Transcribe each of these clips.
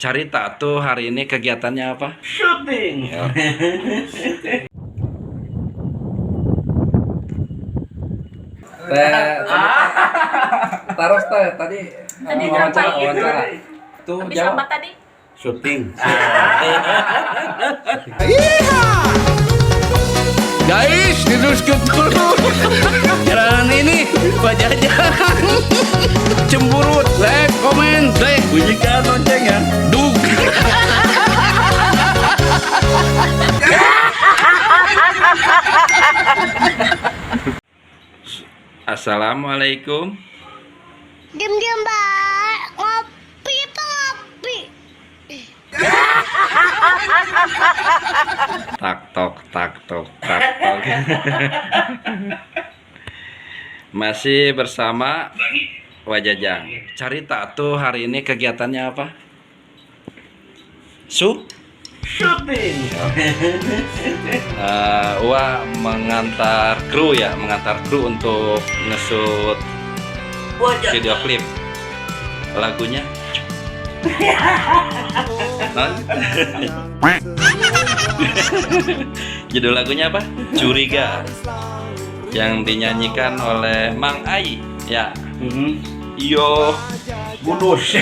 Carita tuh hari ini kegiatannya apa? Syuting. Ya. Teh, taruh teh tadi Tadi wawancara ngapain? wawancara. Tuh Habis jawab. apa tadi? Syuting. Guys, diteruskan dulu. Jalanan ini Pak Jajang. Cemburut, like, komen, like, Bunyikan lonceng ya. dug. Assalamualaikum. Diam-diam, Mbak. Ngopi apa ngopi? Tak tok tak tok tak tok. Masih bersama Wajajang. Carita tuh hari ini kegiatannya apa? Su? Syuting. Wa mengantar kru ya, mengantar kru untuk ngesut video klip lagunya. Non? Judul lagunya apa? Curiga. Yang dinyanyikan oleh Mang Ai ya. Iyo. Bulus.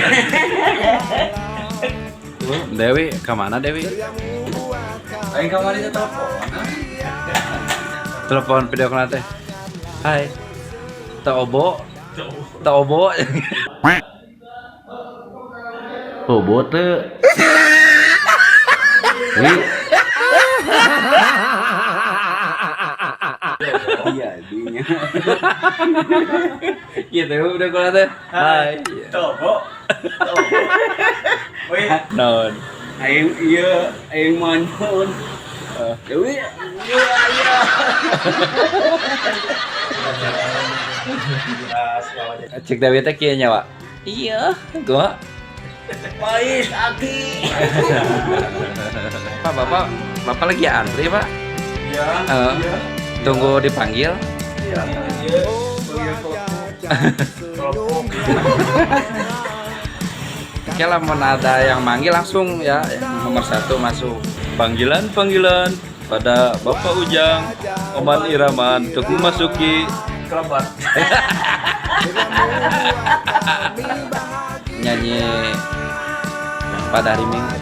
Dewi kemana Dewi? Aing kamari teh telepon. Telepon video call teh. Hai. Taobo. Taobo. Obo teu. Wi. Iya, dinya. Gitu video call teh. Hai. Tobo. Tobo. Wih, Naon? aing ieu aing manyun. Dewi, iya iya. Cek Dewi teh kieu nya, Wak. Iya, gua. Pais aki. Pak, Bapak, Bapak lagi antri, Pak. Iya. Eh, tunggu dipanggil. Iya. Oke lah, mau ada yang manggil langsung ya, nomor satu masuk. Panggilan panggilan pada Bapak Ujang, Oman Iraman untuk memasuki Kelebat. nyanyi pada hari Minggu.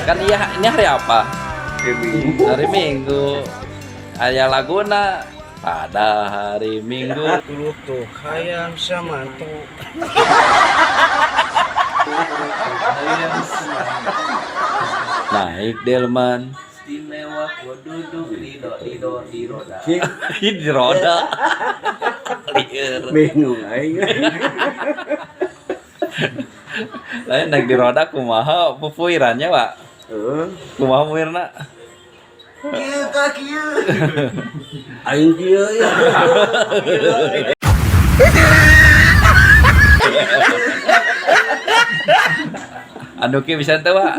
Kan iya, ini hari apa? Hari Minggu. Ayah laguna pada hari Minggu. Dulu tuh hayang samantu. Naik delman. Istimewa gua duduk di do di do di roda. Di roda. Lieur. Bingung aing. Lain naik di roda kumaha pupuirannya, Pak? Heeh. Kumaha muirna? Kieu ka kieu. Aing kieu ya. Anu kieu bisa teu, Pak?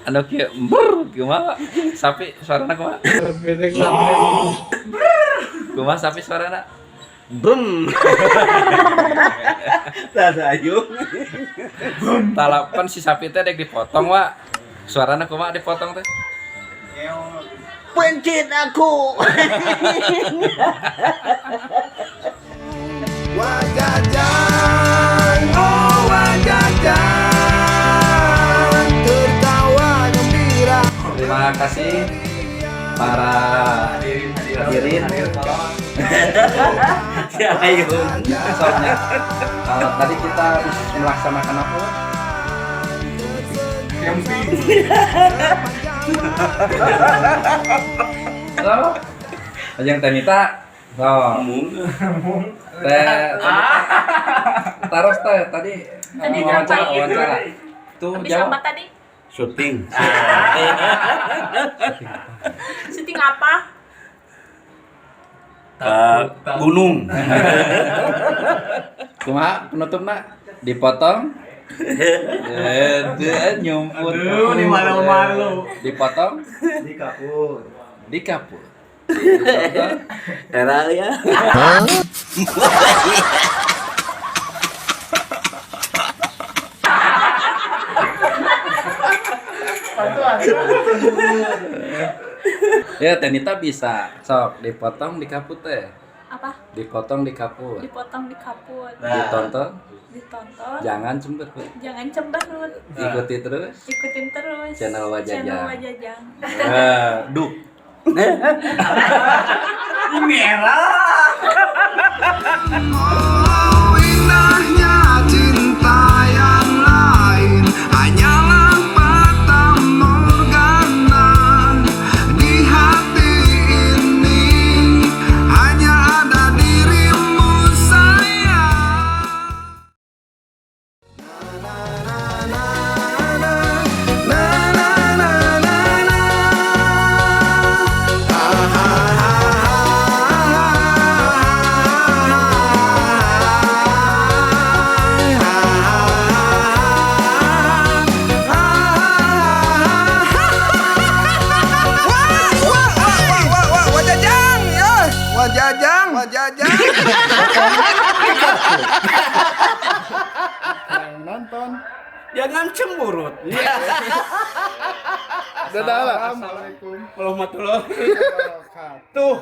Anu kieu brr kumaha? Sapi suarana kumaha? Kumaha sapi suarana? Bem. Sasayung. Talapan si sapi teh dek dipotong, Pak. Suarana kumaha dipotong teh? Pencit aku. Wajajang, oh wajajang, tertawa gembira. Terima kasih para hadirin. Si Ayung. Soalnya tadi kita habis melaksanakan apa? Wak? Camping. So, Ajeng Teh Nita. So, Teh taruh teh tadi Tadi wawancara ngapain? wawancara. Tuh Habis jawab. apa tadi? Syuting. Syuting apa? Ke gunung. Kumaha penutupna? Dipotong. Eh, nyumput. Aduh, ini malu-malu. Dipotong, Di kapur. dikapur. Dipotong. Era ya. Ya, Tenita bisa. Sok dipotong di kaput teh. Apa? Dipotong di kaput. Dipotong di kaput. Ditonton, Ditonton. jangan cemberut. Jangan cemberut. Ikuti terus. Ikutin terus. Channel Wajajang. Channel Wajajang. Eh, duk. Merah. Oh indahnya cinta yang lain hanyalah fata morgana. Di hati ini hanya ada dirimu sayang. Na na na na na na na na. Ha ha ha ha. Wajajang ya, wajajang, wajajang. Yang nonton. Jangan cemberut. Dadah lah. Assalamualaikum Warahmatullahi wabarakatuh. Tuh.